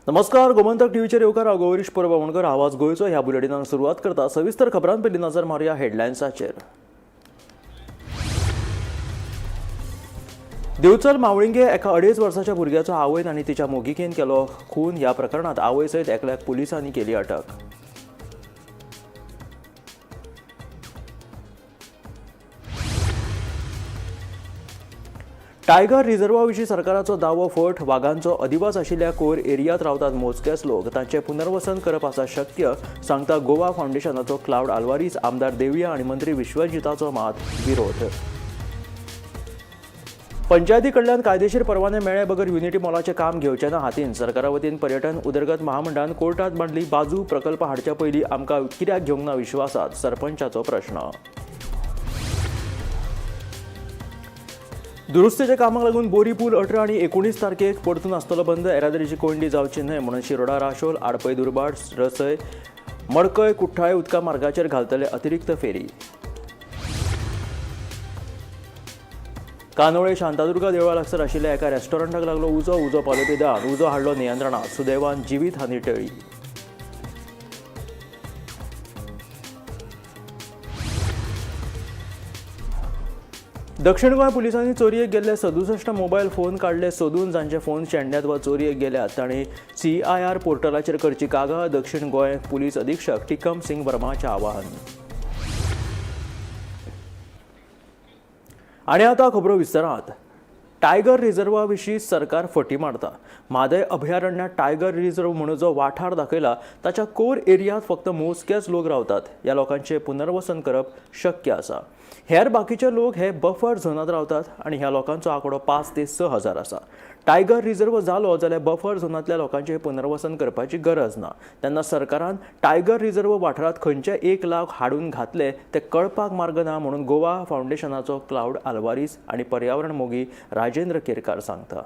नमस्कार, गोमंतक टीव्हीचेर येवकार. हांव गौरीश परब आमोणकर. आवाज गोंयचो ह्या बुलेटिनान सुरवात करता. सविस्तर खबरां पयलीं नजर मारुया हेडलायन्साचेर. दिवचल मावळिंगे एका 2.5 वर्साच्या भुरग्याचो आवयन आनी तिच्या मोगिकेन केलो खून. ह्या प्रकरणात आवय सयत एकल्याक पुलिसांनी केली अटक. टायगर रिझर्वा विशीं सरकाराचो दावो फट. वागांचो अधिवास आशिल्ल्या कोर एरियात रावतात मोजकेच लोक, तांचें पुनर्वसन करप आसा शक्य, सांगता गोवा फावंडेशनाचो क्लावड आल्वारीस. आमदार देविया आनी मंत्री विश्वजिताचो मात विरोध. पंचायती कडल्यान कायदेशीर परवाने मेळ्ळे बगर युनिटी मॉलाचें काम घेवचें ना हातीन. सरकारा वतीन पर्यटन उदरगत महामंडळान कोर्टात मांडली बाजू. प्रकल्प हाडच्या पयलीं आमकां कित्याक घेवंक ना विश्वासात, सरपंचाचो प्रश्न. दुरुस्तेच्या कामाक लागून बोरी पूल 18 आनी 19 तारखेक परतून आसतलो बंद. येरादारीची कोंयडी जावची न्हय म्हणून शिरोडा राशोल, आडपय दुर्भाट, रसय, मडकय, कुठ्ठाळे उदका मार्गाचेर घालतले अतिरिक्त फेरी. कानोळे शांतादुर्गा देवळा लागसर आशिल्ल्या एका रेस्टॉरंटाक लागलो उजो. उजो पालोवपी दळान उजो हाडलो नियंत्रणात. सुदैवान जिवीत हानी टळ्ळी. दक्षिण गोंय पुलिसांनी चोरयेक गेल्ले 67 मोबायल फोन काडले सोदून. जांचे फोन शेणल्यात वा चोरयेक गेल्यात तांणी CIR पोर्टलाचेर करची कागाळ. दक्षिण गोंय पुलीस अधीक्षक टिकम सिंग वर्माचें आवाहन. आनी आतां खबरो विस्तारात. टायगर रिझर्वा विशीं सरकार फटी मारता. म्हादय अभयारण्यात टायगर रिझर्व म्हणून जो वाठार दाखयला ताच्या कोर एरियात फक्त मोजकेच लोक रावतात. ह्या लोकांचें पुनर्वसन करप शक्य आसा. हेर बाकीचे लोक हे बफर झोनांत रावतात आनी ह्या लोकांचो आंकडो 5 ते 6 हजार आसा. टायगर रिझर्व जालो जाल्यार बफर झोनांतल्या लोकांचें पुनर्वसन करपाची गरज ना. तेन्ना सरकारान टायगर रिझर्व वाठारांत खंयचे 1 लाख हाडून घातले ते कळपाक मार्ग ना म्हणून गोवा फावंडेशनाचो क्लावड आल्वारीस आनी पर्यावरण मोगी राजेंद्र केरकार सांगता.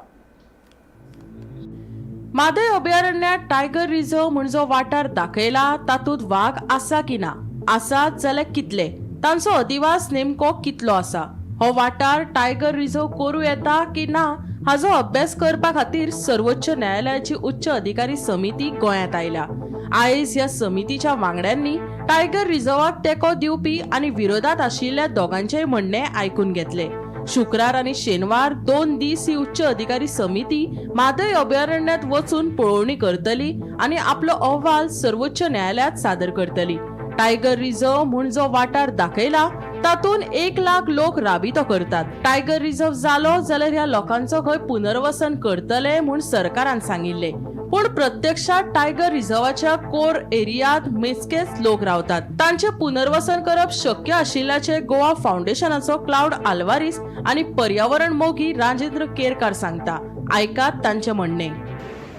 म्हादय अभयारण्यात टायगर रिझर्व म्हूण जो वाठार दाखयला तातूंत वाग आसा की ना, आसात जाल्यार कितले, तांचो अधिवास नेमको कितलो आसा, हो वाठार टायगर रिझर्व करूं येता की ना हाजो अभ्यास करपा खातीर सर्वोच्च न्यायालयाची उच्च अधिकारी समिती गोंयांत आयल्या. आयज ह्या समितीच्या वांगड्यांनी टायगर रिझर्वाक तेंको दिवपी आनी विरोधात आशिल्ल्या दोगांचेय म्हणणें आयकून घेतले. शुक्रार आनी शेनवार 2 दीस ही उच्च अधिकारी समिती म्हादय अभयारण्यात वचून पळोवणी करतली आनी आपलो अहवाल सर्वोच्च न्यायालयात सादर करतली. टायगर रिझर्व म्हूण जो वाठार दाखयला तातूंत 1 लाख लोक राबितो करतात. टायगर रिझर्व जालो जाल्यार ह्या लोकांचो खंय पुनर्वसन करतले म्हूण सरकारान सांगिल्ले, पूण प्रत्यक्षात टायगर रिझर्वाच्या कोर एरियात मेजकेच लोक रावतात. तांचे पुनर्वसन करप शक्य आशिल्ल्याचे गोवा फावंडेशनाचो क्लावड आल्वारीस आनी पर्यावरण मोगी राजेंद्र केरकार सांगता. आयकात तांचे म्हणणे.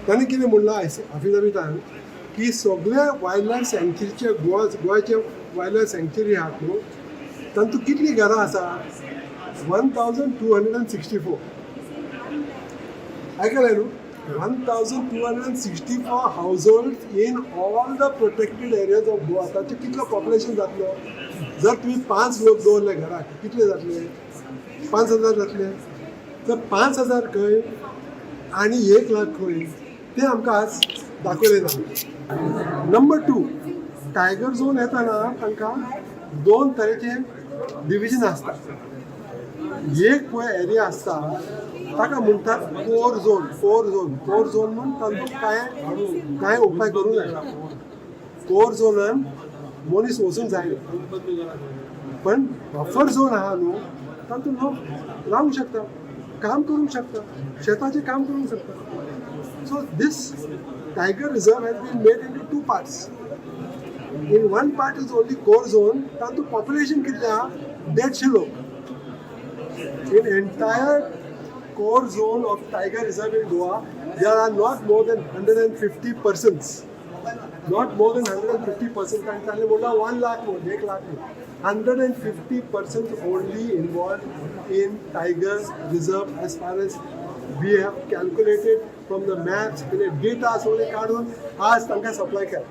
तांणी कितें म्हणलां अफिडेविटान की सगळे वायल्ड लायफ सँक्चुरीचे गोंयचे वायल्ड लायफ सँक्चुरी आहात न्हू, तातूंत कितलीं घरां आसा? 1264. आयकलें न्हू? 1264 household in all the protected areas of Goa. ताचें कितलो पॉप्युलेशन जातलो? जर तुमी 5 लोक दवरले घराक कितले जातले? 5000 जातले. तर 5000 खंय आनी 1 लाख खंय तें आमकां आज दाखयलें ना. नंबर 2, टायगर झोन येताना तांकां 2 तरेचे डिविजन आसता. एक पळय एरिया आसता ताका म्हणटात core zone. Core zone, core zone म्हूण तांकां कांय कांय उपाय करूं जायना. कोर झोनान मनीस वचूंक जायना, पण बफर झोन आहा न्हू तातूंत लोक रावूंक शकता, काम करूंक शकता, शेताचें काम करूंक शकता. So this tiger reserve has been made into 2 parts. In one part is only core zone, तातूंत पॉप्युलेशन कितलें आहा? 150 लोक. In entire core zone of tiger reserve in Goa there are not more than 150 persons. Not more than 150 persons. कारण ताणें म्हणलां 1 लाख न्हू, 1 लाख न्हू, 150 persons only involved in tiger reserve as far as we have calculated from the maps, कितें data सगळे काडून आज तांकां सप्लाय केला.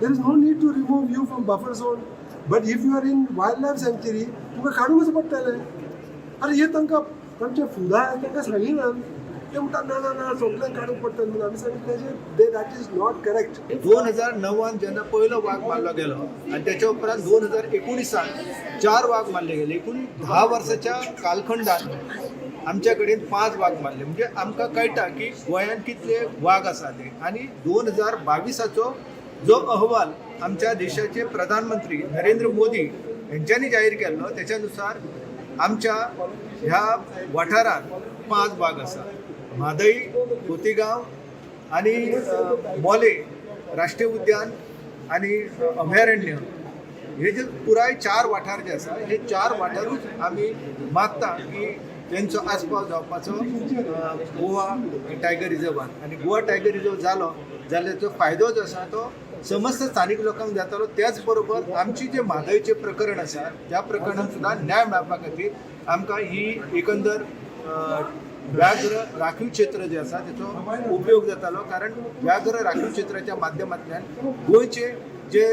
There is no need to remove you from buffer zone. But if you are in wildlife sanctuary, तुमकां काडूंकच पडटलें. आरे हे तांकां तांचे फुडार तांकां सांगिना. ते म्हणटा ना ना ना, सगळ्यांक काडूंक पडटलें म्हणून. आमी सांगलें तेजें that is not correct. 2009 जेन्ना पयलो वाग मारलो गेलो आनी त्याच्या उपरांत 2019 चार वाग मारले गेले. एकूण 10 वर्साच्या कालखंडात आमच्या कडेन 5 वाग मारले. म्हणजे आमकां कळटा की गोंयांत कितले वाग आसा ते. आनी 2022 जो अहवाल आमच्या देशाचे प्रधानमंत्री नरेंद्र मोदी हेंच्यांनी जाहीर केल्लो त्याच्या नुसार आमच्या ह्या वाठारांत 5 वाग आसा. म्हादई, खोतीगांव आनी मोले राष्ट्रीय उद्यान आनी अभयारण्य हे जे पुराय 4 वाठार जे आसा हे 4 वाठारूच आमी मागता की तेंचो आस्पाव जावपाचो गोवा टायगर रिजर्वान. आनी गोवा टायगर रिजर्व जालो जाल्यार जो फायदो जो आसा तो समस्त स्थानीक लोकांक जातालो. त्याच बरोबर आमची जे म्हादयचें प्रकरण आसा त्या प्रकरणान सुद्दां न्याय मेळपा खातीर आमकां ही एकंदर व्याघ्र राखीव क्षेत्र जे आसा तेचो उपयोग जातालो. कारण व्याघ्र राखीव क्षेत्राच्या माध्यमांतल्यान गोंयचे जे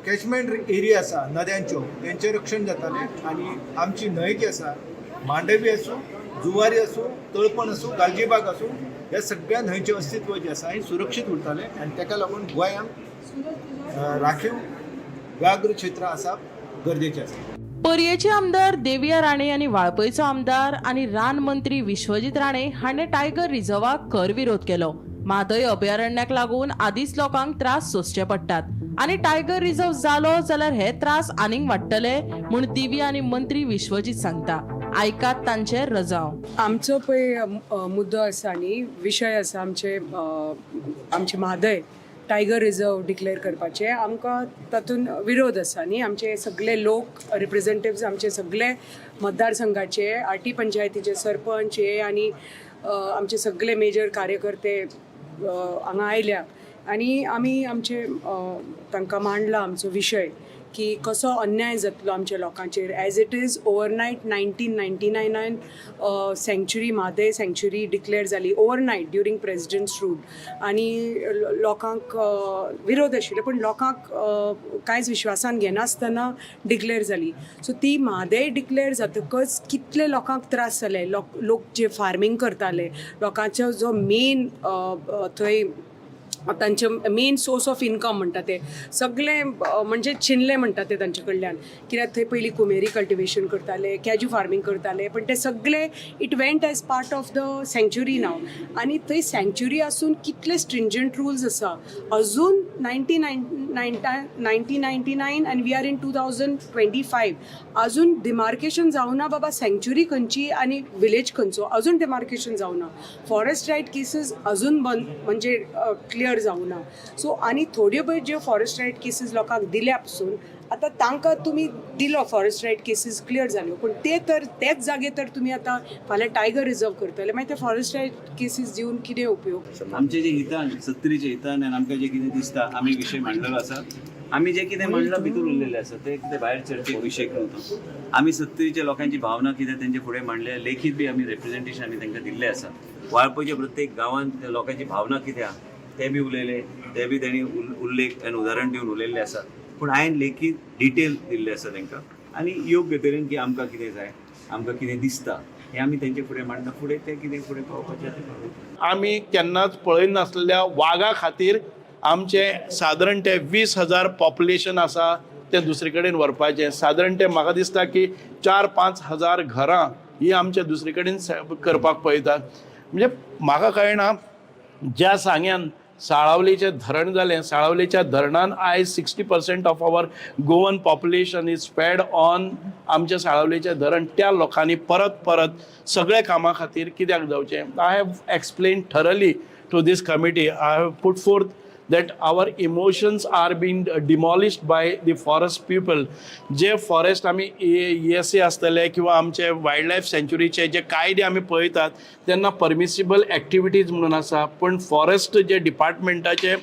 कॅचमेंट एरिया आसा नद्यांच्यो तेंचें रक्षण जातालें. आनी आमची न्हंय जी आसा, मांडवी आसूं, जुवारी आसूं, तळपण आसूं, गालजीबाग आसूं, ह्या सगळ्या न्हंयचें अस्तित्व जें आसा हें सुरक्षीत उरतालें. आनी तेका लागून गोंयांत राखीव व्याघ्र क्षेत्र आसप गरजेचें आसा. पर्येचे आमदार देविया राणे आनी वाळपयचो आमदार आनी रान मंत्री विश्वजीत राणे हाणें टायगर रिझर्वाक खर विरोध केलो. म्हादय अभयारण्याक लागून आदींच लोकांक त्रास सोंसचे पडटात आनी टायगर रिझर्व जालो जाल्यार हे त्रास आनीक वाडटले म्हूण दिव्या आनी मंत्री विश्वजीत सांगता. आयकात तांचे रजांव. आमचो पळय मुद्दो आसा न्ही, विशय आसा आमचे आमचे म्हादय टायगर रिजर्व डिक्लेअर करपाचे. आमकां तातूंत विरोध आसा न्ही. आमचे सगळे लोक रिप्रेझेंटेटिव्स, आमचे सगळे मतदारसंघाचे, आटी पंचायतीचे सरपंच हे आनी आमचे सगळे मेजर कार्यकर्ते हांगा आयल्या आनी आमी आमचे तांकां मांडला आमचो विशय की कसो अन्याय जातलो आमच्या लोकांचेर. As it is overnight 1999 sanctuary, Mhadei sanctuary declare जाली ओवरनायट ड्युरींग प्रेजिडेंट्स रूल. आनी लोकांक विरोध आशिल्लो पण लोकांक कांयच विश्वासान घेनासतना डिक्लेअर जाली. सो ती म्हादय डिक्लेअर जातकच कितले लोकांक त्रास जाले. लोक जे फार्मींग करताले, लोकांचो जो मेन थंय तांचे मेन सोर्स ऑफ इनकम म्हणटा ते सगळे म्हणजे चिनले म्हणटा ते तांचे कडल्यान. कित्याक थंय पयलीं कुमेरी कल्टिवेशन करताले, कॅज्यू फार्मींग करताले, पण ते सगळे it went as part of the sanctuary नाव. आनी थंय सँक्च्युरी आसून कितले स्ट्रिंजंट रुल्स आसा अजून 1999 आनी we are in 2025, अजून डिमार्केशन जावना बाबा सँक्च्युरी खंयची आनी विलेज खंयचो, अजून डिमार्केशन जावना. फॉरेस्ट रायट केसीस अजून बंद म्हणजे क्लियर जावना. सो आनी थोड्यो पळय ज्यो फॉरेस्ट रायट केसीस लोकांक दिल्या पसून आतां तांकां तुमी दिलो फॉरेस्ट रायट केसीस क्लियर जाल्यो, पूण ते तर तेच जागे तर तुमी आतां फाल्यां टायगर रिजर्व करतले, मागीर ते फॉरेस्ट रायट केसीस दिवन कितें उपयोग? आमचे जे हितान, सत्तरीचे हितान आनी आमकां जे कितें दिसता आमी विशय मांडलेलो आसा. आमी जे कितें मांडलां भितर उरलेलें आसा ते कितें भायर चर्चेक विशय न्हू. आमी सत्तरीच्या लोकांची भावना कितें तेंचे फुडें मांडल्या, लेखीत बी आमी रेप्रेझेंटेशन आमी तांकां दिल्लें आसा. वाळपयच्या प्रत्येक गांवांत त्या लोकांची भावना कितें आहा ते बी उलयले, ते बी तेणी उल्लेख आनी उदाहरण दिवन उलयल्लें आसा. पूण हांवें लेखीत डिटेल दिल्लें आसा तांकां आनी योग्य तरेन की आमकां कितें जाय, आमकां कितें दिसता हें आमी तेंचे फुडें मांडटा. फुडें तें कितें फुडें पावपाचें तें पावयता. आमी केन्नाच पळयनासलेल्या वागा खातीर आमचे सादारण ते 20,000 पॉप्युलेशन आसा तें दुसरे कडेन व्हरपाचें. सादारण ते म्हाका दिसता की 4-5 हजार घरां ही आमच्या दुसरे कडेन करपाक पळयतात. म्हणजे म्हाका कळना, ज्या सांग्यान साळावलीचें धरण जालें, साळावलीच्या धरणान आयज 60% of our Goan population is fed on आमच्या साळावलीचें धरण, त्या लोकांनी परत परत सगळ्या कामां खातीर कित्याक जावचें? I have explain thoroughly to this committee. I have put forth that our emotions are being demolished by the forest people. J forest आमी ESA आसतले किंवा आमचे वायल्ड लायफ सँच्युरीचे जे कायदे आमी पळयतात तेन्ना परमिसिबल एक्टिविटीज म्हणून आसा, पूण फॉरेस्ट जे डिपार्टमेंटाचे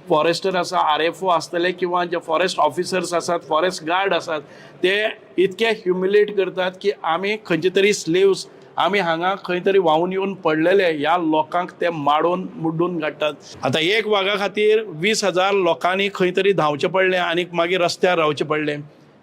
फॉरेस्टर आसा, RFO आसतले किंवा जे फॉरेस्ट ऑफिसर्स आसात, फॉरेस्ट गार्ड आसात, ते इतके ह्युमिलेट करतात की आमी खंयचे तरी स्लेव्स, आमी हांगा खंय तरी व्हांवून येवन पडलेले. ह्या लोकांक ते माडोवन मुड्डून काडटात. आतां एक वागा खातीर 20,000 लोकांनी खंय तरी धांवचें पडलें आनी मागीर रस्त्यार रावचें पडलें.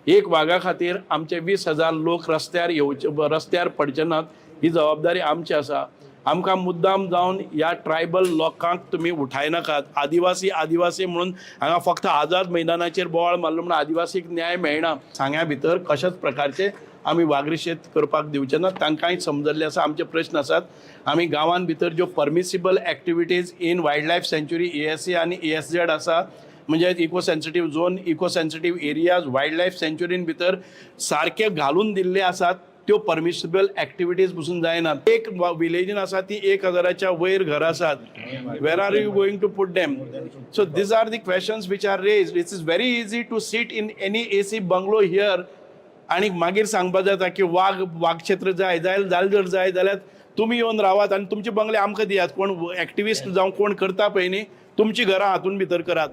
एक वागा खातीर आमचे 20,000 लोक रस्त्यार येवचे, रस्त्यार पडचे नात ही जबाबदारी आमची आसा. आमकां मुद्दाम जावन ह्या ट्रायबल लोकांक तुमी उठायनाकात. आदिवासी आदिवासी म्हणून हांगा फक्त आझाद मैदानाचेर बोवाळ मारलो म्हणून आदिवासीक न्याय मेळना. सांग्या भितर कशाच प्रकारचे आमी वागरी शेत करपाक दिवचे ना. तांकांय समजल्ले आसा आमचे प्रश्न आसात. आमी गांवान भितर ज्यो permissible activities in wild life sanctuary ASA आनी एएसझेड आसा, म्हणजे eco sensitive zone, eco sensitive areas wild life सँच्युरीन भितर सारके घालून दिल्ले आसात, त्यो परमिसिबल एक्टिविटीज पसून जायना. एक विलेजीन आसा ती 1000च्या वयर घरां आसात. Where are you going to put them? So these are the questions which are raised. It's is very easy to sit in any AC bungalow here आनी मागीर सांगपा जाता की वाग वागक्षेत्र जाय जाय जाल्यार, जर जाय जाल्यार तुमी येवन रावात आनी तुमचे बंगले आमकां दियात. कोण एक्टिविस्ट जावं कोण करता पळय न्ही, तुमची घरां हातून भितर करात.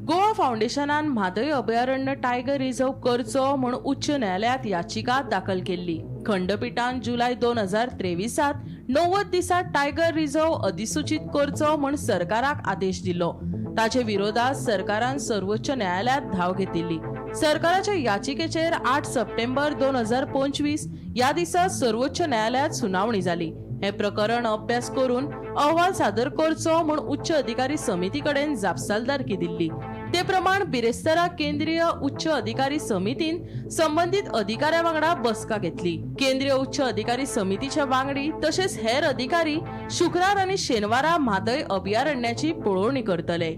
गोवा फावंडेशनान म्हादय अभयारण्य टायगर रिझर्व करचो म्हूण उच्च न्यायालयात याचिका दाखल केल्ली. खंडपिठान जुलय 2023त 90 दिसात टायगर रिझर्व अधिसूचित करचो म्हूण सरकाराक आदेश दिलो. ताचे विरोधात सरकारान सर्वोच्च न्यायालयात धाव घेतिल्ली. सरकाराच्या याचिकेचेर 8 सप्टेंबर 2025 ह्या दिसा सर्वोच्च न्यायालयात सुनावणी जाली. हे प्रकरण अभ्यास करून अहवाल सादर करचो म्हूण उच्च अधिकारी समिती कडेन जापसालदारकी दिल्ली. ते प्रमाण बिरेस्तारा केंद्रीय उच्च अधिकारी समितीन संबंदीत अधिकाऱ्या वांगडा बसका घेतली. केंद्रीय उच्च अधिकारी समितीचे वांगडी तशेंच हेर अधिकारी शुक्रार आनी शेनवारा म्हादय अभयारण्याची पळोवणी करतले.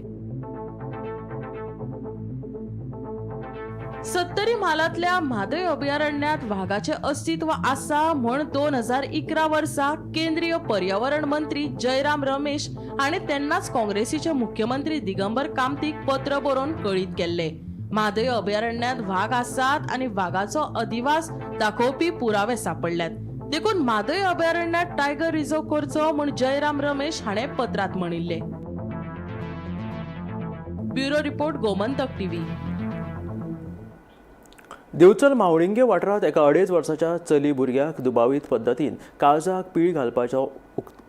सत्तरी म्हालांतल्या म्हादय अभयारण्यात वागाचें अस्तित्व आसा म्हूण 2011 वर्सा केंद्रीय पर्यावरण मंत्री जयराम रमेश हाणें तेन्नाच काँग्रेसीचे मुख्यमंत्री दिगंबर कामतीक पत्र बरोवन कळीत केल्लें. म्हादय अभयारण्यात वाग आसात आनी वागाचो अधिवास दाखोवपी पुरावे सापडल्यात, देखून म्हादय अभयारण्यात टायगर रिझर्व करचो म्हूण जयराम रमेश हाणें पत्रांत म्हणिल्लें. Bureau report, Gomantak TV. Divchal Mavlinge वाठारांत एका 2.5 वर्साच्या चली भुरग्याक दुबावीत पद्दतीन काळजाक पीळ घालपाचो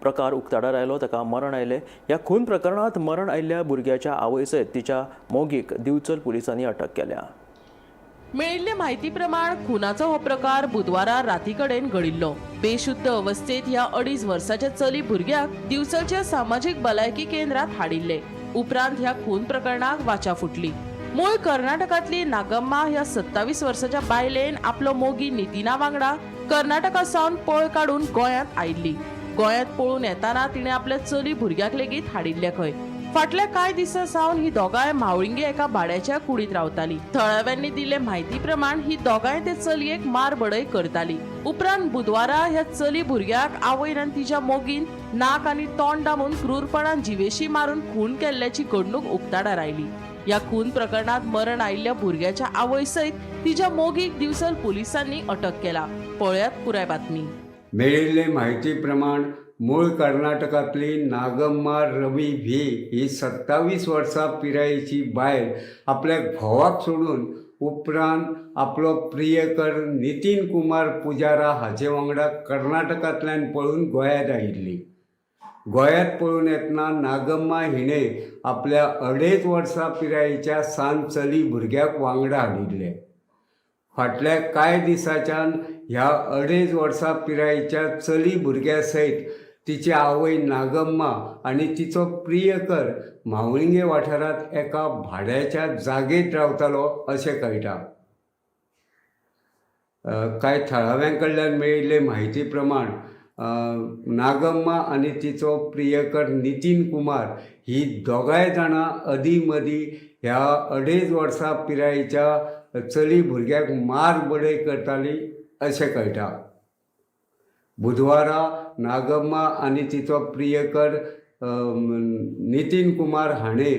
प्रकार उक्ताडार आयलो. ताका मरण आयलें. ह्या खून प्रकरणांत मरण आयिल्ल्या भुरग्याच्या आवय सयत तिच्या मोगीक दिवचल पुलिसांनी अटक केल्या. मेळिल्ले म्हायती प्रमाण खुनाचो हो प्रकार बुधवारा राती कडेन घडिल्लो. बेशुद्ध अवस्थेत ह्या 2.5 वर्साच्या चली भुरग्याक दिवचलच्या सामाजीक भलायकी केंद्रात हाडिल्ले. उपरांत ह्या खून प्रकरणाक वाचा फुटली. मूळ कर्नाटकांतली नागम्मा ह्या 27 वर्साच्या बायलेन आपलो मोगी नितीना वांगडा कर्नाटका सावन पळ काडून गोंयांत आयिल्ली. गोंयांत पळून येताना तिणें आपल्या चली भुरग्याक लेगीत हाडिल्ले खंय. फाटल्या कांय दिसां सावन ही दोगांय म्हावळिंगे एका भाड्याच्या कुडींत रावताली. थळाव्यांनी दिल्ले म्हायती प्रमाण ही दोगांय ते चलयेक मार बडय करताली. उपरांत बुधवारा ह्या चली भुरग्याक आवयन आनी तिच्या मोगीन नाक आनी तोंड दामून क्रूरपणान जिवेशी मारून खून केल्ल्याची घडणूक उक्ताडार आयली. ह्या खून प्रकरणात मरण आयिल्ल्या भुरग्याच्या आवय सयत तिच्या मोगीक दिवचल पुलिसांनी अटक केला. पळयात पुराय बातमी. मेळिल्ले म्हायती प्रमाण मूळ कर्नाटकांतली नागम्मा रवी व्ही ही 27 वर्सां पिरायेची बायल आपल्या घोवाक सोडून उपरांत आपलो प्रियकर नितीन कुमार पुजारा हाचे वांगडा कर्नाटकांतल्यान पळून गोंयांत आयिल्ली. गोंयांत पळून येतना नागम्मा हिणें आपल्या 2.5 वर्सां पिरायेच्या सान चली भुरग्याक वांगडा हाडिल्लें. फाटल्या कांय दिसांच्यान ह्या 2.5 वर्सां पिरायेच्या चली भुरग्या सयत तिची आवय नागम्मा आनी तिचो प्रियकर म्हावळिंगे वाठारांत एका भाड्याच्या जागेंत रावतालो अशें कळटा. कांय थळाव्यां कडल्यान मेळिल्ले म्हायती प्रमाण नागम्मा आनी तिचो प्रियकर नितीन कुमार ही दोगांय जाणां अदीं मदीं ह्या 2.5 वर्सां पिरायेच्या चली भुरग्याक मार बडय करताली अशें कळटा. बुधवारा नागम्मा आनी तिचो प्रियकर नितीन कुमार हाणें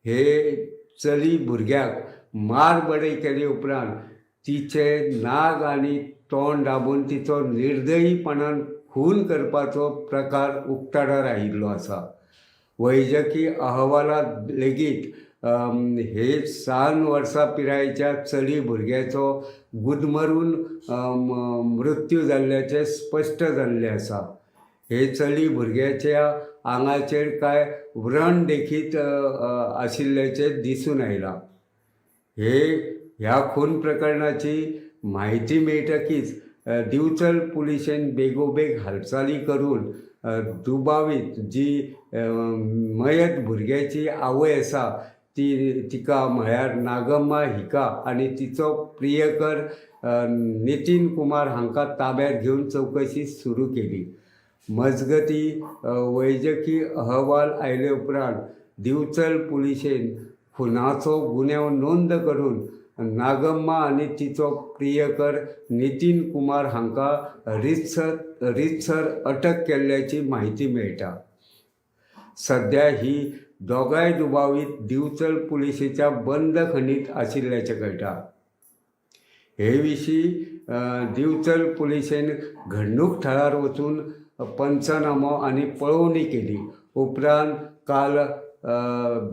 हे चली भुरग्याक मार बडय केले उपरांत तिचे नाक आनी तोंड दाबून तिचो निर्दयीपणान खून करपाचो प्रकार उक्ताडार आयिल्लो आसा. वैजकी अहवालांत लेगीत हे सान वर्सां पिरायेच्या चली भुरग्याचो गुदमरून मृत्यू जाल्ल्याचें स्पश्ट जाल्लें आसा. हे चली भुरग्याच्या आंगाचेर कांय व्रण देखीत आशिल्ल्याचें दिसून आयलां. हे ह्या खून प्रकरणाची म्हायती मेळटकीच दिवचल पुलिशेन बेगोबेग हालचाली करून दुबावीत जी मयत भुरग्याची आवय आसा ती तिका म्हळ्यार नागम्मा हिका आनी तिचो प्रियकर नितीन कुमार हांकां ताब्यात घेवन चवकशी सुरू केली. मजगती वैजकी अहवाल आयले उपरांत दिवचल पुलिशेन खुनाचो गुन्यांव नोंद करून नागम्मा आनी तिचो प्रियकर नितीन कुमार हांकां रितसर अटक केल्ल्याची म्हायती मेळटा. सध्या ही दोगांय दुबावीत दिवचल पुलिशेच्या बंदखणींत आशिल्ल्याचें कळटा. हे विशीं दिवचल पुलिशेन घडणूक थळार वचून पंचनामो आनी पळोवणी केली. उपरांत काल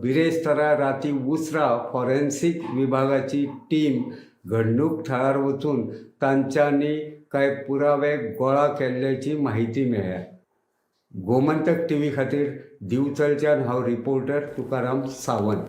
बिरेस्तारा राती उसरां फॉरेन्सीक विभागाची टीम घडणूक थळार वचून तांच्यांनी कांय पुरावे गोळा केल्ल्याची म्हायती मेळ्ळ्या. गोमंतक टीव्ही खातीर दिवचलच्यान हांव रिपोर्टर तुकाराम सावंत.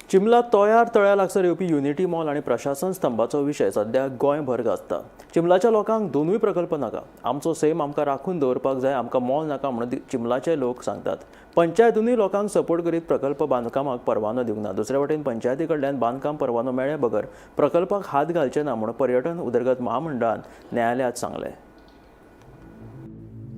चिमला तोयार तळ्या लागसार येवपी युनिटी मॉल आनी प्रशासन स्तंभाचो विशय सध्या गोंयभर गाजता. चिमलाच्या लोकांक दोनूय प्रकल्प नाका, आमचो सैम आमकां राखून दवरपाक जाय, आमकां मॉल नाका म्हणून चिमलाचे लोक सांगतात. पंचायतीनूय लोकांक सपोर्ट करीत प्रकल्प बांदकामाक परवानो दिवंक ना. दुसरे वटेन पंचायती कडल्यान बांदकाम परवानो मेळ्ळे बगर प्रकल्पाक हात घालचे ना म्हूण पर्यटन उदरगत महामंडळान न्यायालयांत सांगलें.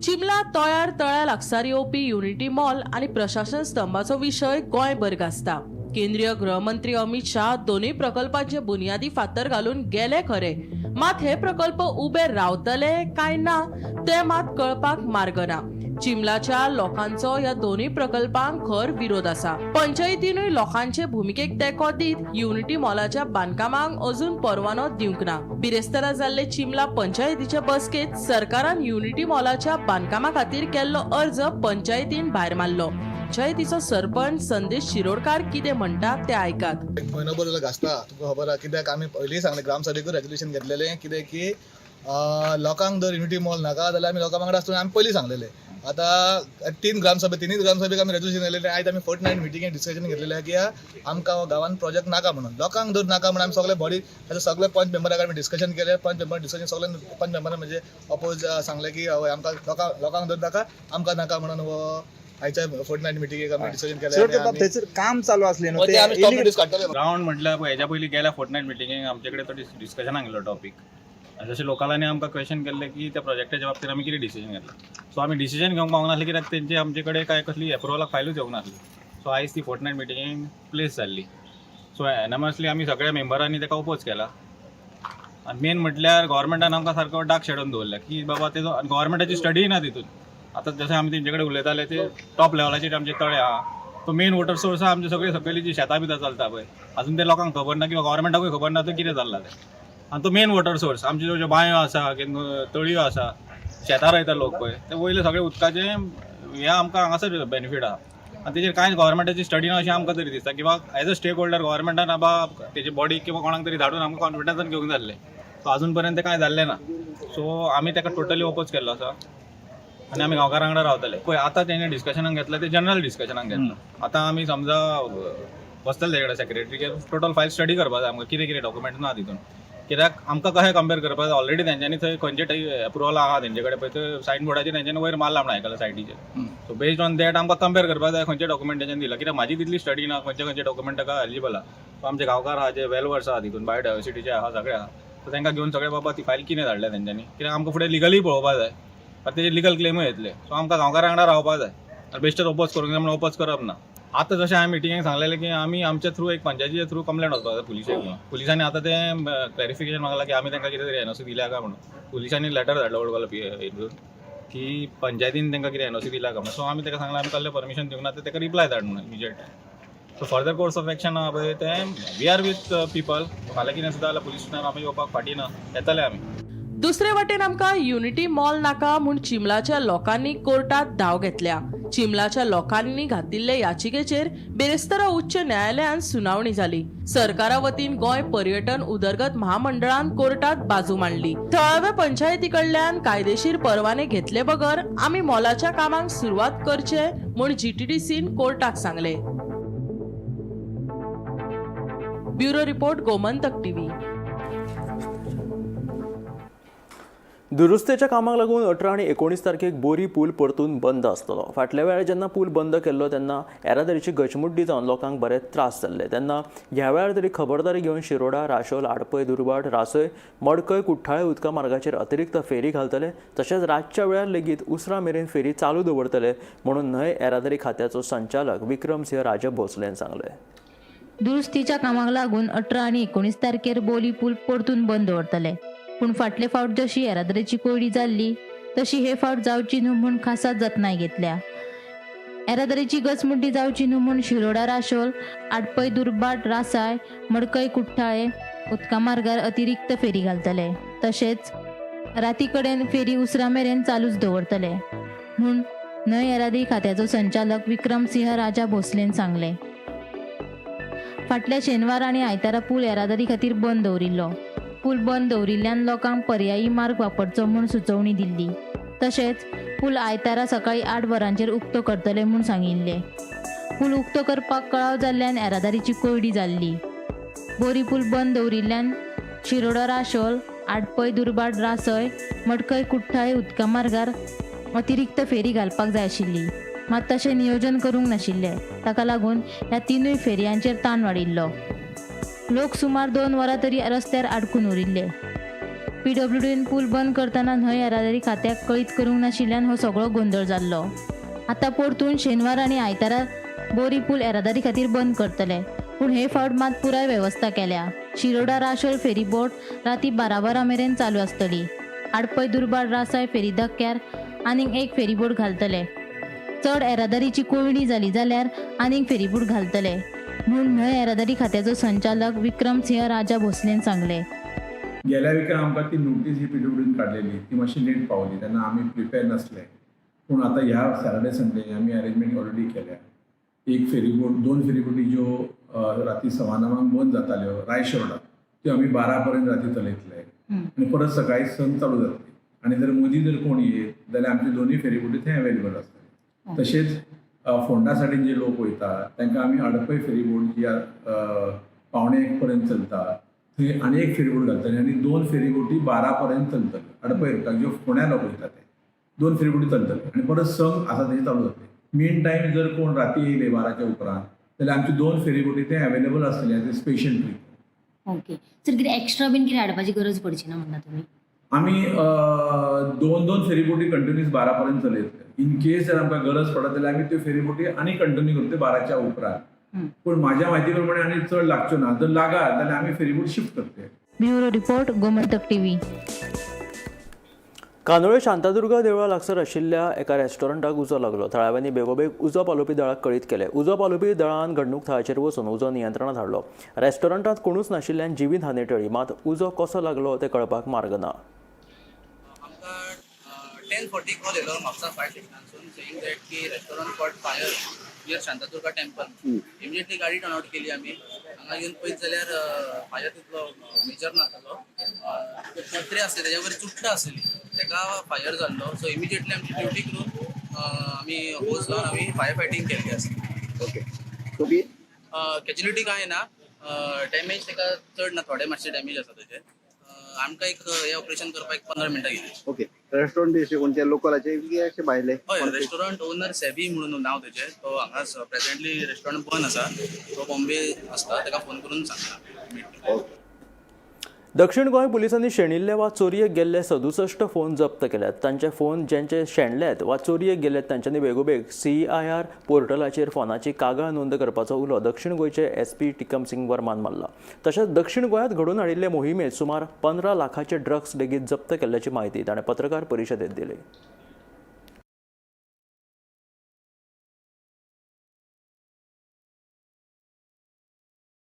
चिमला तोयार तळ्या लागसार येवपी युनिटी मॉल आनी प्रशासन स्तंभाचो विशय गोंयभर गाजता. केंद्रीय गृहमंत्री अमित शाह दोनूय प्रकल्पांचे बुनियादी फातर घालून गेले खरे, मात हे प्रकल्प उबे रावतले काय ना ते मात कळपाक मार्ग ना. चिमलाच्या लोकांचो ह्या दोनूय प्रकल्पांक खर विरोध आसा. पंचायतीनूय लोकांचे भुमिकेक तेंको दीत युनिटी मॉलाच्या बांदकामाक अजून परवानो दिवंक ना. बिरेस्तारा जाल्ले चिमला पंचायतीचे बसकेत सरकारान युनिटी मॉलाच्या बांदकामा खातीर केल्लो अर्ज पंचायतीन भायर मारलो. पंचायतीचो सरपंच संदेश शिरोडकार कितें म्हणटा ते आयकात. एक म्हयनोभर जालो गाजता, तुमकां खबर आहा कित्याक आमी पयलीं सांगलें ग्रामसभेकूय रेजोल्युशन घेतलेलें कितें की लोकांक जर युनिटी मॉल नाका जाल्यार आमी लोकां वांगडा आसतले, आमी पयलीं सांगलेलें. आतां तीन ग्रामसभे तिनूय ग्रामसभेक आमी रेजोल्युशन घेतलेलें. आयज आमी फोर्ट नायट मिटिंगेक डिस्कशन घेतलेलें की आमकां गांवांत प्रोजेक्ट नाका म्हणून, लोकांक जर नाका म्हणून आमी सगळे बॉडी सगळे पंच मेंबराक आमी डिस्कशन केलें. पंच मेंबर डिस्कशन सगळे पंच मेंबरान म्हणजे अपोज सांगलें की हय आमकां लोकांक जर नाका आमकां नाका म्हणून हो आयच्या फोर्ट नायट मिटिंगेक आमी डिसिजन केलें. थंयसर काम चालू आसलें न्हू ते आमी स्टॉप नोटीस काडटले. ग्रावंड म्हटल्यार हेज्या पयलीं गेल्या फोर्टनायट मिटिंगेक आमचे कडेन तो डिस्कशनाक गेल्लो टॉपीक. आनी जशें लोकांनी आमकां क्वेश्चन केल्ले की त्या प्रोजेक्टाच्या बाबतीत आमी कितें डिसिजन घेतला. सो आमी डिसिजन घेवंक पावूंक नासले कित्याक तेंचे आमचे कडेन काय कसली एप्रुवलाक फायलूच येवंक नासली. सो आयज ती फोर्टनायट मिटिंगेक प्लेस जाल्ली. सो एनमसली आमी सगळ्या मेंबरांनी ताका ओपोज केला. आनी मेन म्हटल्यार गव्हर्मेंटान आमकां सारको डार्क शेडोन दवरला की बाबा तेजो गव्हर्मेंटाची स्टडीय ना तितून. आतां जशें आमी तेंचे कडेन उलयताले ते टॉप लेवलाचेर आमचे तळे आहा, तो मेन वॉटर सोर्स आहा आमचे सगळे सकयली जी शेतां बितां चलता पळय, अजून ते लोकांक खबर ना किंवा गव्हर्मेंटाकूय खबर ना तो कितें चल्ला तें. आनी तो मेन वॉटर सोर्स आमच्यो ज्यो बांयो आसा, तळयो आसा, शेतां रोयता लोक पळय, ते वयले सगळे उदकाचे हें आमकां हांगासर बेनिफीट आहा. आनी तेजेर कांय गव्हर्मेंटाची स्टडी ना अशें आमकां तरी दिसता किंवा एज अ स्टेक होल्डर गव्हर्मेंटान बाबा तेजी बॉडी किंवा कोणाक तरी धाडून आमकां कॉन्फिडन्सान घेवंक जाल्लें. सो अजून पर्यंत कांय जाल्लें ना. सो आमी ताका टोटली ओपोज केल्लो आसा आनी आमी गांवकारां वांगडा रावतले. पळय आतां तेणे डिस्कशनाक घेतलें तें जनरल डिस्कशनाक घेतलां. आतां आमी समजा बसतले तेजे कडेन सेक्रेटरी टोटल फायल स्टडी करपा जाय आमकां कितें कितें डॉक्युमेंट्स ना तितून, कित्याक आमकां कशें कंपेर करपाक जाय. ऑलरेडी तेंच्यांनी थंय खंयचे टायप एप्रुवल आहा तेंचे कडेन पळय थंय सायन बोर्डाचेर तेंच्यांनी वयर मारला म्हण आयकलां सायटीचेर. सो बेस्ड ऑन that आमकां कंपेर करपाक जाय खंयचे डॉक्युमेंट तेंच्यांनी दिला, कित्याक म्हाजी तितली स्टडी ना खंयचे खंयचे डॉक्युमेंट ताका एलिजिबल आहा. सो आमचे गांवकार आहा जे वेल वर्स आहा तितून बायोडायवर्सिटीचे आहा सगळे आहा, सो तांकां घेवन सगळे बाबा ती फायल कितें धाडल्या तेंच्यांनी, कित्याक आमकां फुडें लिगली पळोवपाक जाय. आतां तेजे लिगल क्लेमूय येतले. सो आमकां गांवकारां वांगडा रावपाक जाय आनी बेश्टेच ओपोज करूंक जाय म्हणून ओपोज करप ना. आतां जशें हांवें मिटिंगेक सांगलेलें की आमी आमच्या थ्रू एक पंचायतीच्या थ्रू कंप्लेंट वचपाक जाय पुलिशेक म्हणून. पुलिसांनी आतां तें क्लॅरिफिकेशन मागलां की आमी तांकां कितें तरी एनओसी दिल्या काय म्हणून. पुलिसांनी लेटर धाडलो ओल्ड गोवा हितून की पंचायतीन तांकां कितें एनओसी दिल्या काय म्हणून. सो आमी ताका सांगलां आमी कसलें परमिशन दिवंक ना, तर ताका रिप्लाय धाड म्हणून immediate. So further course of action आहा पळय तें we are with people. फाल्यां कितें सुद्दां जाल्यार पुलीस स्टेशनार आमी येवपाक फाटीं ना, येतले आमी. दुसरे वटेन आमकां युनिटी मॉल नाका म्हूण चिमलाच्या लोकांनी कोर्टात धांव घेतल्या. चिमलाच्या लोकांनी घातिल्ले याचिकेचेर बेरेस्तारा उच्च न्यायालयांत सुनावणी जाली. सरकारा वतीन गोंय पर्यटन उदरगत महामंडळान कोर्टात बाजू मांडली. थळाव्या पंचायती कडल्यान कायदेशीर परवाने घेतले बगर आमी मॉलाच्या कामाक सुरवात करचे म्हूण जीटीडीसीन कोर्टाक सांगले. Bureau report, Gomantak TV. दुरुस्तेच्या कामाक लागून 18 आनी 19 तारखेक बोरी पूल परतून बंद आसतलो. फाटल्या वेळार जेन्ना पूल बंद केल्लो तेन्ना येरादारीची गचमुड्डी जावन लोकांक बरेच त्रास जाल्ले. तेन्ना ह्या वेळार तरी खबरदारी घेवन शिरोडा, राशोल, आडपय, दुर्भाट, रासय, मडकय, कुठ्ठाळे उदका मार्गाचेर अतिरिक्त फेरी घालतले. तशेंच रातच्या वेळार लेगीत उसरां मेरेन फेरी चालू दवरतले म्हणून न्हंय येरादारी खात्याचो संचालक विक्रम सिंह राजा भोसलेन सांगलें. दुरुस्तीच्या कामाक लागून 18 आनी 19 तारखेर बोरी पूल परतून बंद दवरतले. पूण फाटले फावट जशी येरादारीची कोंयडी जाल्ली तशी हे फावट जावची न्हू म्हूण खासा जतनाय घेतल्या. येरादारीची गचमुड्डी जावची न्हू म्हूण शिरोडा, राशोल, आडपय, दुर्भाट, रासाय, मडकय, कुठ्ठाळे उदका मार्गार अतिरिक्त फेरी घालतले. तशेंच राती कडेन फेरी उसरां मेरेन चालूच दवरतले म्हूण न्हंय येरादारी खात्याचो संचालक विक्रम सिंह राजा भोसलेन सांगलें. फाटल्या शेनवार आनी आयतारा पूल येरादारी खातीर बंद दवरिल्लो. पूल बंद दवरिल्ल्यान लोकांक पर्यायी मार्ग वापरचो म्हूण सुचोवणी दिल्ली. तशेंच पूल आयतारा सकाळी 8 वरांचेर उक्तो करतले म्हूण सांगिल्लें. पूल उक्तो करपाक कळाव जाल्ल्यान येरादारीची कोंयडी जाल्ली. बोरी पूल बंद दवरिल्ल्यान शिरोडा, राशोल, आडपय, दुर्भाट, रासय, मडकय, कुठ्ठाळे उदका मार्गार अतिरिक्त फेरी घालपाक जाय आशिल्ली. मात तशें नियोजन करूंक नाशिल्लें. ताका लागून ह्या तिनूय फेरयांचेर ताण वाडिल्लो. लोक सुमार 2 वरां तरी रस्त्यार आडकून उरिल्ले. पीडब्ल्यूडीन पूल बंद करतना न्हंय येरादारी खात्याक कळीत करूंक नाशिल्ल्यान हो सगळो गोंदळ जाल्लो. आतां परतून शेनवार आनी आयतारा बोरी पूल येरादारी खातीर बंद करतले. पूण हे फावट मात पुराय वेवस्था केल्या. शिरोडा राशोल फेरीबोट राती 12 वरां मेरेन चालू आसतली. आडपय, दुर्भाट, रासाय फेरी धक्क्यार आनीक एक फेरीबोट घालतले. चड येरादारीची कोंयडी जाली जाल्यार आनीक फेरीबोट घालतले म्हूण न्हंय येरादारी खात्याचो संचालक विक्रम सिंह राजा भोसलेन सांगलें. गेल्या विकान आमकां ती नोटीस ही पीडब्ल्यूडीन काडलेली, ती मातशी लेट पावली तेन्ना आमी प्रिपेर नासले. पूण आतां ह्या सॅटर्डे संडे आमी अरेंजमेंट ऑलरेडी केल्या. एक फेरीबोट, 2 फेरीबोटी ज्यो राती 9:15 बंद जाताल्यो रायशिरोडा, त्यो आमी 12 पर्यंत राती चलयतले आनी परत सकाळी 6 चालू जातली. आनी जर मदीं जर कोण येत जाल्यार आमची दोनूय फेरीबोटी थंय अवेलेबल आसतली. तशेंच फोंडा सायडीन जे लोक वयता तांकां आमी आडपय फेरीबोट जी 12:45 पर्यंत चलता थंय आनी एक फेरीबोट घालतले आनी 2 फेरीबोटी 12 पर्यंत चलतल्यो. आडपय रुटाक ज्यो फोंड्या लोक वयता ते 2 फेरीबोटी चलतले आनी परत 6 आसा तेजी चालू जातली. मेन टायम जर कोण राती येयले 12च्या उपरांत जाल्यार आमची 2 फेरीबोटी थंय अवेलेबल आसतली as a special trip. Okay sir, कितें एक्स्ट्रा बीन कितें हाडपाची गरज पडची ना म्हणटा तुमी? आमी 2-2 फेरीबोटी कंटिन्यूस 12 पर्यंत चलयतले. इन केस जर आमकां गरज पडत जाल्यार आमी त्यो फेरीबोटी आनी कंटिन्यू करतले 12च्या उपरांत. पूण म्हाज्या म्हायती प्रमाणे आनी चड लागच्यो ना, जर लागत जाल्यार आमी फेरीबोट शिफ्ट करतले. Bureau report, Gomantak TV. Candolim Shantadurga देवळा लागसर आशिल्ल्या एका रेस्टॉरंटाक उजो लागलो. थळाव्यांनी बेगोबेग उजो पालोवपी दळाक कळीत केलें. उजो पालोवपी दळान घडणूक थळाचेर वचून उजो नियंत्रणांत हाडलो. रेस्टॉरंटांत कोणूच नाशिल्ल्यान जिवीत हानी टळ्ळी. मात उजो कसो लागलो तें कळपाक मार्ग ना. आमकां 10:40 कॉल येयलो म्हापसा फायर स्टेशनासून सेईंग that की restaurant caught fire near Shantadurga temple. Immediately गाडी टर्न आउट केली आमी. हांगा येवन पळयत जाल्यार फायर तितलो मेजर नासलो. पत्रे आसले तेज्या वयर चुट्टां आसली, तेका फायर जाल्लो. सो इमिजिएटली आमची ड्युटी करून आमी होज लावन आमी फायर फायटींग केल्ली आसा. ओके, सो बी कॅज्युलिटी कांय ना, डॅमेज तेका चड ना, थोडे मातशे डॅमेज आसा तेजे. आमकां एक हें ऑपरेशन करपाक एक 15 मिनटां गेली. ओके, रेस्टॉरंट बी अशे कोणते लोकलाचे की अशे भायले? हय, रेस्टॉरंट ओनर सेबी म्हणून नांव तेजें. तो हांगा प्रेझेंटली रेस्टॉरंट बंद आसा, तो बॉम्बे आसता, ताका फोन करून सांगता. दक्षिण गोंय पुलिसांनी शेणिल्ले वा चोरयेक गेल्ले 67 फोन जप्त केल्यात. तांचे फोन ज्यांचे शेणल्यात वा चोरयेक गेल्यात तांच्यांनी बेगोबेग CIR पोर्टलाचेर फोनाची कागाळ नोंद करपाचो उलो दक्षिण गोंयचे SP Tikam Singh वर्मान मारला. तशेंच दक्षिण गोंयांत घडोवन हाडिल्ले मोहिमेंत सुमार 15 लाखाचे ड्रग्स लेगीत जप्त केल्ल्याची म्हायती ताणें पत्रकार परिशदेंत दिली.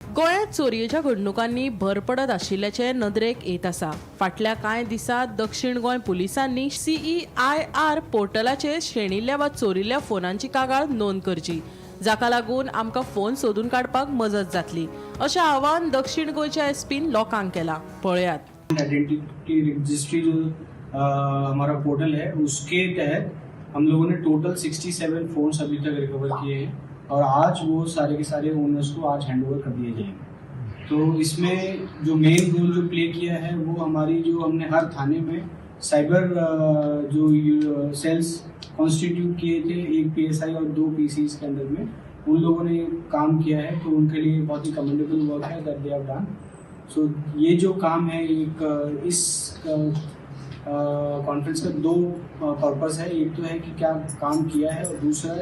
गोंयांत चोरयेच्या घडणुकांनी भर पडत आशिल्ल्याचें नदरेक येत आसा. फाटल्या कांय दिसांत दक्षिण गोंय पुलिसांनी CEIR पोर्टलाचेर शेणिल्ल्या वा चोरिल्ल्या फोनांची कागाळ नोंद करची, जाका लागून आमकां फोन सोदून काडपाक मजत जातली, अशें आवाहन दक्षिण गोंयच्या एसपीन लोकांक केलां. पळयात. आइडेंटिटी रजिस्ट्री जो हमारा पोर्टल है उसके तहत हम लोगों ने टोटल 67 फोन्स अभी तक रिकवर किए हैं और आज वो सारे के सारे ओनर्स को आज हैंड ओवर कर दिए जाएंगे। तो इसमें जो मेन रोल जो प्ले किया है वो हमारी जो हमने हर थाने में साइबर जो सेल्स कॉन्स्टिट्यूट किए थे, एक पीएसआई और 2 पीसीज के अंदर में उन लोगों ने काम किया है, तो उनके लिए बहुत ही कमेंडेबल वर्क है that they have done. So ये जो काम है, एक इस कॉन्फ्रेंस का 2 पर्पस है। एक तो है कि क्या काम किया है और दूसरा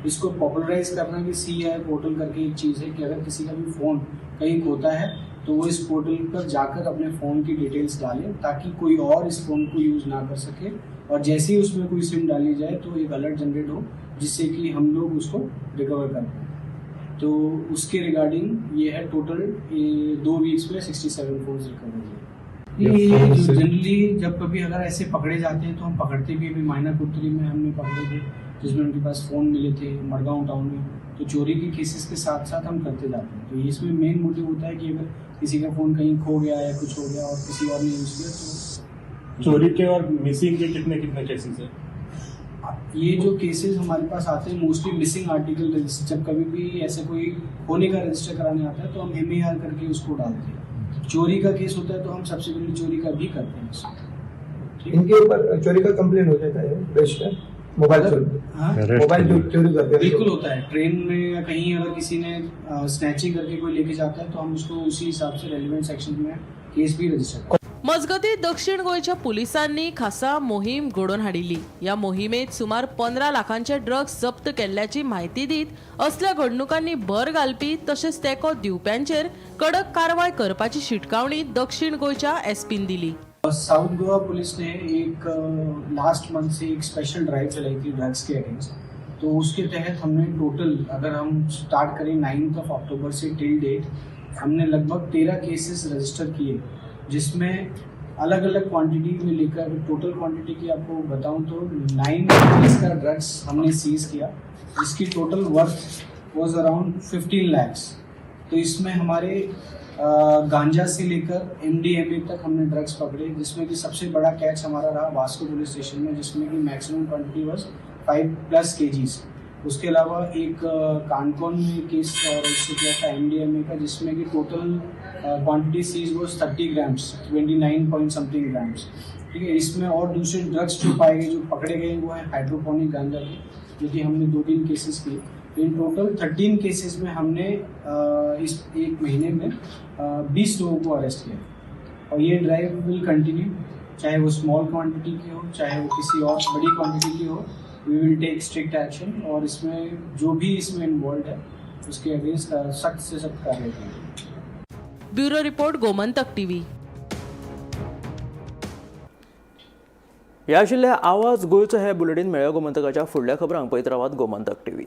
इसको पॉपुलराइज करना कि सीआई पोर्टल करके एक चीज़ है कि अगर किसी का भी फ़ोन कहीं खोता है तो वो इस पोर्टल पर जाकर अपने फ़ोन की डिटेल्स डाले ताकि कोई और इस फ़ोन को यूज़ ना कर सके, और जैसे ही उसमें कोई सिम डाली जाए तो एक अलर्ट जनरेट हो जिससे कि हम लोग उसको रिकवर कर पाएँ। तो उसके रिगार्डिंग ये है, टोटल 2 वीक्स में 67 फ़ोन्स रिकवर हुए। ये जो जनरली जब कभी अगर ऐसे पकड़े जाते हैं तो हम पकड़ते भी, अभी माइना कुत्री में हमने पकड़े थे जिसमें उनके पास फ़ोन मिले थे, मडगांव टाउन में, तो चोरी के केसेस के साथ साथ हम करते जाते हैं। तो इसमें मेन मोटिव होता है कि अगर किसी का फ़ोन कहीं खो गया या कुछ हो गया और किसी और ने यूज़ किया तो चोरी के और मिसिंग के कितने कितने केसेस हैं? ये जो केसेस हमारे पास आते हैं मोस्टली मिसिंग आर्टिकल रजिस्टर, जब कभी भी ऐसे कोई खोने का रजिस्टर कराने आता है तो हम एमएआर करके उसको डालते हैं। चोरी का केस होता है तो हम सबसे पहले चोरी का भी करते हैं। इनके ऊपर चोरी का कंप्लेन हो जाता है रजिस्टर, मोबाइल चोरी, मोबाइल चोरी करते हैं, बिल्कुल होता है। ट्रेन में या कहीं अगर किसी ने स्नैचिंग करके कोई लेके जाता है तो हम उसको उसी हिसाब से रेलिवेंट सेक्शन में केस भी रजिस्टर करते हैं। मजगती दक्षिण गोंयच्या पुलिसांनी खासा मोहीम घडोवन हाडिल्ली। ह्या मोहिमेत सुमार 15 लाखांचे ड्रग्स जप्त केल्ल्याची म्हायती दीत असल्या घडणुकांनी भर घालपी तशेंच तेंको दिवप्यांचेर कडक कारवाय करपाची शिटकावणी दक्षिण गोंयच्या एसपीन दिली। साउथ गोवा पुलिस ने एक लास्ट मंथ से एक स्पेशल ड्राइव चलाई थी ड्रग्स के अगेंस्ट, तो उसके तहत हमने टोटल अगर हम स्टार्ट करें 9 अक्टूबर से टिल डेट हमने लगभग 13 केसेस रजिस्टर किए, जिसमें अलग अलग क्वांटिटी में लेकर टोटल क्वांटिटी की आपको बताऊं तो 9 केजीज का ड्रग्स हमने सीज किया, जिसकी total worth was around 15 lakhs. तो इसमें हमारे गांजा से लेकर एमडीएमए तक हमने ड्रग्स पकड़े, जिसमें कि सबसे बड़ा कैच हमारा रहा वास्को पुलिस स्टेशन में, जिसमें कि मैक्सिमम क्वांटिटी वॉज 5+ केजीज। उसके अलावा एक कानकोन में केस रजिस्टर किया था एमडीएमए का, जिसमें कि total quantity seize was 30 grams, 29 point something grams. ठीक है, इसमें और दूसरे ड्रग्स जो पाए गए, जो पकड़े गए वो है हाइड्रोपोनिक गांजा के, जो कि हमने 2-3 केसेस किए। इन टोटल 13 केसेस में हमने इस एक महीने में 20 लोगों को अरेस्ट किया, और ये ड्राइव will continue, चाहे वो स्मॉल क्वांटिटी की हो चाहे वो किसी और बड़ी क्वांटिटी की हो, we will take strict action, और इसमें जो भी इसमें इन्वॉल्व है उसके अगेंस्ट सख्त से सख्त कार्रवाई करेंगे। Bureau report, Gomantak TV. ह्या आशिल्लें आवाज गोंयचो हे बुलेटीन। मेळ्या गोमंतकाच्या फुडल्या खबरांक पळयत रावात गोमंतक टीव्ही।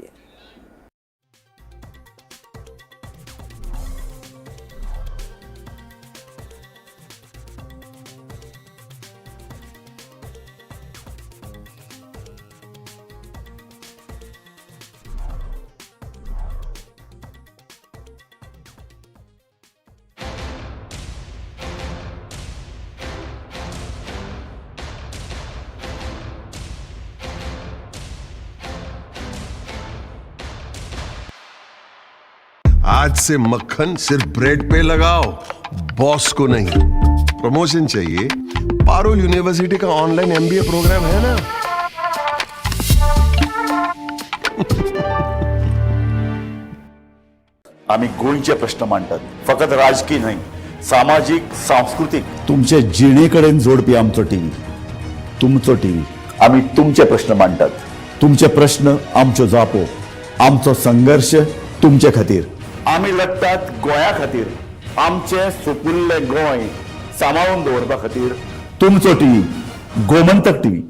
आज से मक्खन सिर्फ ब्रेड पे लगाओ, बॉस को नहीं। प्रमोशन चाहिए? पारुल यूनिवर्सिटी का ऑनलाइन एमबीए प्रोग्राम है ना। आम्ही गोंयचे प्रश्न मांडटात, फकत राजकीय न्हय, सामाजीक, सांस्कृतीक, तुमचे जिणे कडेन जोडपी आमचो टीव्ही, तुमचो टीव्ही। आम्ही तुमचे प्रश्न मांडटात, तुमचे प्रश्न आमच्यो जापो, आमचो संघर्श तुमचे खातीर। आमी लढटात गोंया खातीर, आमचें सुपुल्लें गोंय सांबाळून दवरपा खातीर। तुमचो टीव्ही, गोमंतक टीव्ही।